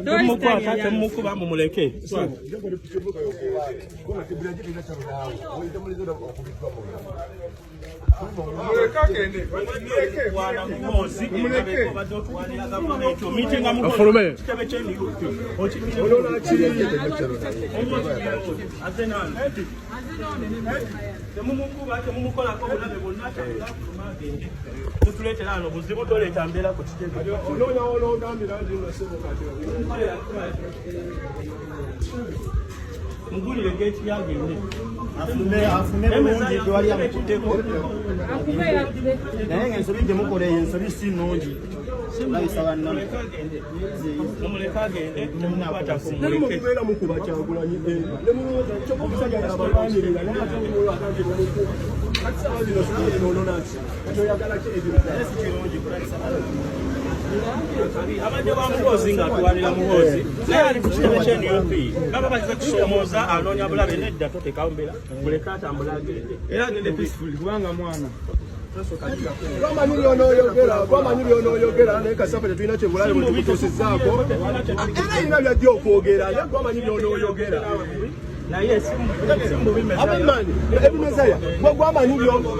Temukwata, temumukuba, mumuleke. Afulume. Temumukuba, temumukolako bulabe bwonna, mutuleetera ano buzibu, toleeta mbeera ku kitebe. Mugulire geeti yagende. Afume bulungi, tewali amukutteko, naye nga ensobi gye mukola eyo ensobi si nnungi, olabisa bannammwe. Mumuleke agende, temukwatako, mumuleke. Mukubeera mukuba Kyagulanyi, nemulowooza kyokka omusajja abalwanirira, naye ate mukuba. Kati sawa zino, sawa zino ononaki? Kati oyagala ki ebyo? Naye si kirungi kulabisa bannammwe. Abadde wa Muhoozi ng'atwalira Muhoozi, naye ali ku kitebe kye NUP, baba bazize kusoomooza, anoonya bulabe. Nedda, totekawo mbeera, muleke atambule agende. Era agende peacefully kubanga mwana. Twamanyi byonooyogera, twamanyi byonooyogera, naye kasafa tetulina kyebulabe bwe tukutuusizzaako, era erina byajja okwogera, naye gwamanyi byonooyogera. Naye si mubi. Abemani ebimezaya,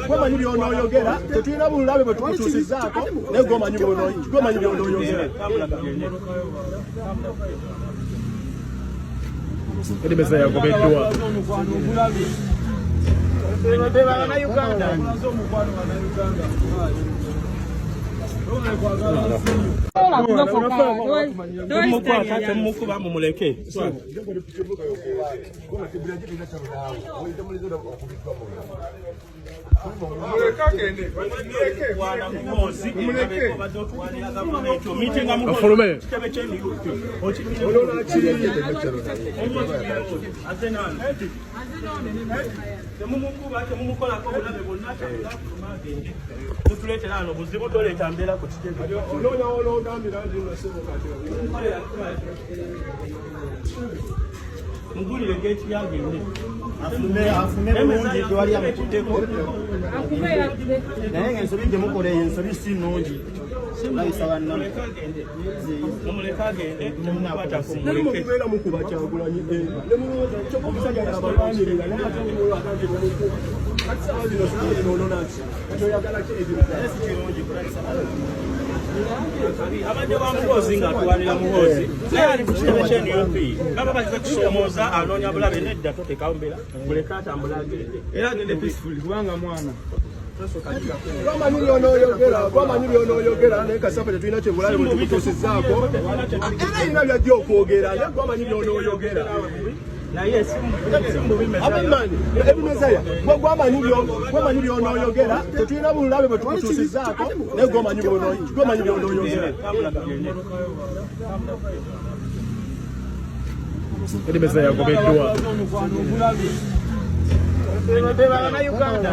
gwamanyi byonooyogera, tetulina bulabe bwe tukutuusizzaako, naye gwamanyi byonooyogera. Eddie Mezaya yagobeddwa. Bannayuganda. Temukwata, temumukuba, mumuleke. Afulume. Temumukuba, temumukolako bulabe bwonna, mutuleetera ano buzibu, toleeta mbeera ku kitebe. Onoonya onoogambira nti nno kati Mugulire geeti yagende. Afume bulungi, tewali amukutteko, naye nga ensobi gye mukola eyo ensobi si nnungi, olabisa bannammwe. Mumuleke agende, temukwatako, mumuleke. Mukubeera mukuba Kyagulanyi, nemulowooza kyokka omusajja abalwanirira, naye ate mukuba. Kati sawa zino, sawa zino ononaki? Kati oyagala ki ebyo? Naye si kirungi kulabisa bannammwe. Abadde wa Muhoozi ng'atwalira Muhoozi, naye ali ku kitebe kye NUP, baba bazize kusoomooza, anoonya bulabe. Nedda, totekawo mbeera, muleke atambule agende. Era agende peacefully kubanga mwana. Twamanyi byonooyogera, twamanyi byonooyogera, naye kasafa tetulina kyebulabe bwe tukutuusizzaako, era erina byajja okwogera, naye gwamanyi byonooyogera. Naye si mubi. Abemani ebimezaya, gwamanyi byonooyogera, tetulina bulabe bwe tukutuusizzaako, naye gwamanyi byonooyogera. Eddie Mezaya yagobeddwa. Bannayuganda.